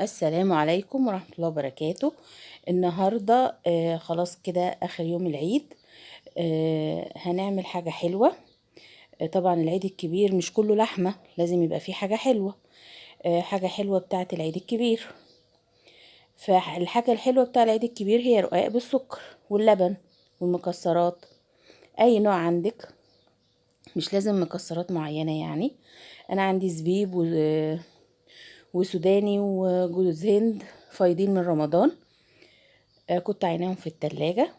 السلام عليكم ورحمة الله وبركاته. النهاردة خلاص كده آخر يوم العيد. هنعمل حاجة حلوة. طبعا العيد الكبير مش كله لحمة، لازم يبقى فيه حاجة حلوة. حاجة حلوة بتاعة العيد الكبير. فالحاجة الحلوة بتاع العيد الكبير هي رقاق بالسكر واللبن والمكسرات، أي نوع عندك، مش لازم مكسرات معينة. يعني أنا عندي زبيب وسوداني وجوز هند فايضين من رمضان، كنت عيناهم في التلاجة.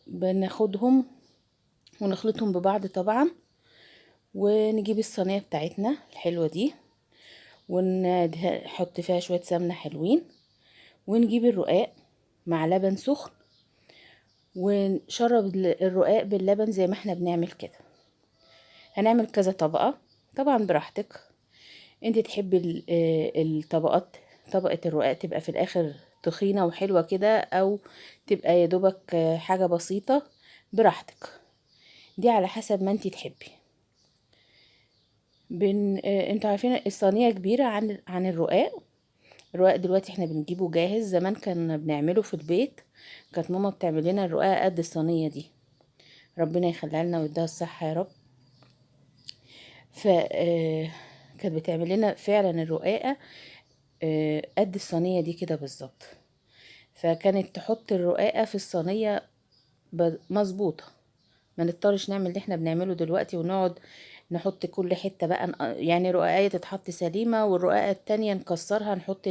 بناخدهم ونخلطهم ببعض طبعا، ونجيب الصينية بتاعتنا الحلوة دي ونحط فيها شوية سمنة حلوين، ونجيب الرقاق مع لبن سخن ونشرب الرقاق باللبن زي ما احنا بنعمل كده. هنعمل كذا طبقة طبعا براحتك، انت تحبي الطبقات، طبقة الرقاق تبقى في الاخر تخينة وحلوة كده، او تبقى يا دوبك حاجة بسيطة، براحتك، دي على حسب ما انت تحبي. انتوا عارفين الصينية كبيرة عن الرقاق. الرقاق دلوقتي احنا بنجيبه جاهز، زمان كان بنعمله في البيت، كانت ماما بتعمل لنا الرقاق قد الصينية دي، ربنا يخليها لنا ويديها الصحة يا رب. ف كانت بتعمل لنا فعلا الرقاقة قد الصينية دي كده بالظبط، فكانت تحط الرقاقة في الصينية مظبوطة، ما نضطرش نعمل اللي احنا بنعمله دلوقتي ونقعد نحط كل حتة بقى، يعني رقاقية تتحط سليمة والرقاقة التانية نكسرها، نحط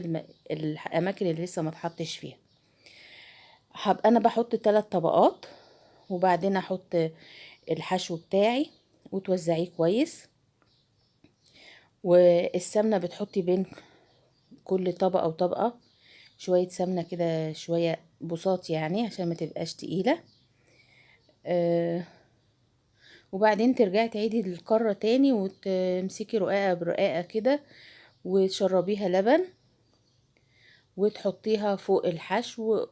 الأماكن اللي لسه ما اتحطش فيها. هبقى أنا بحط 3 طبقات، وبعدين أحط الحشو بتاعي وتوزعيه كويس. والسمنة بتحطي بين كل طبقة وطبقة شوية سمنة كده، شوية بساط يعني عشان ما تبقاش تقيلة. وبعدين ترجعي تعيدي الكرة تاني وتمسكي رقاقة برقاقة كده وتشربيها لبن وتحطيها فوق الحشو،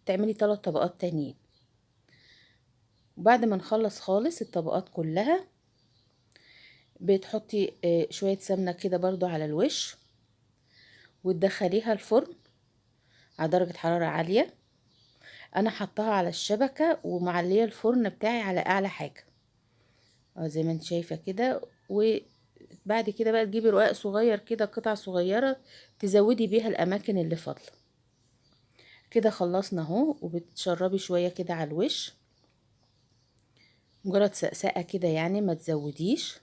تعملي 3 طبقات تانيين. وبعد ما نخلص خالص الطبقات كلها بتحطي شوية سمنة كده برضو على الوش، وتدخليها الفرن على درجة حرارة عالية. انا حطاها على الشبكة ومعلية الفرن بتاعي على اعلى حاجة، زي ما انت شايفة كده. وبعد كده بقى تجيبي رقاق صغير كده، قطع صغيرة تزودي بيها الاماكن اللي فاضلة كده. خلصنا اهو، وبتشربي شوية كده على الوش، مجرد سقسقة كده يعني، ما تزوديش،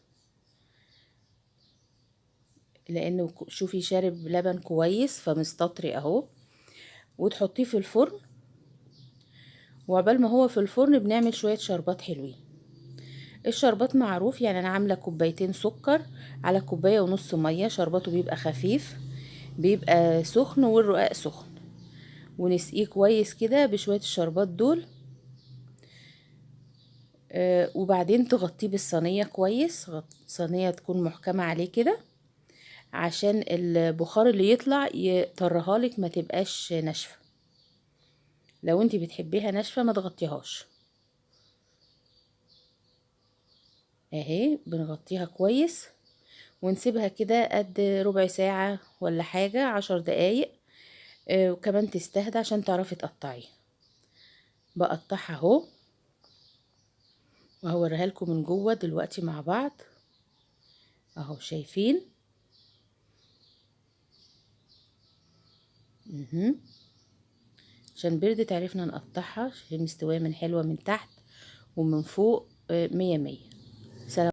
لانه شوفي شارب لبن كويس فمستطري اهو. وتحطيه في الفرن، وعقبال ما هو في الفرن بنعمل شوية شربات حلوين. الشربات معروف، يعني انا عاملة 2 سكر على 1.5 كوباية مية، شرباته بيبقى خفيف، بيبقى سخن والرقاق سخن، ونسقيه كويس كده بشوية الشربات دول. وبعدين تغطيه بالصينية كويس، صينية تكون محكمة عليه كده عشان البخار اللي يطلع يطرها لك، ما تبقاش ناشفة. لو انتي بتحبيها ناشفة ما تغطيهاش، اهي بنغطيها كويس ونسيبها كده قد ربع ساعة ولا حاجة، 10 دقايق، وكمان تستهدى عشان تعرفي تقطعيها. بقطعها اهو وهوريها لكم من جوه دلوقتي مع بعض اهو، شايفين؟ عشان بردت عرفنا نقطعها، عشان مستوية من حلوة من تحت ومن فوق، 100 100.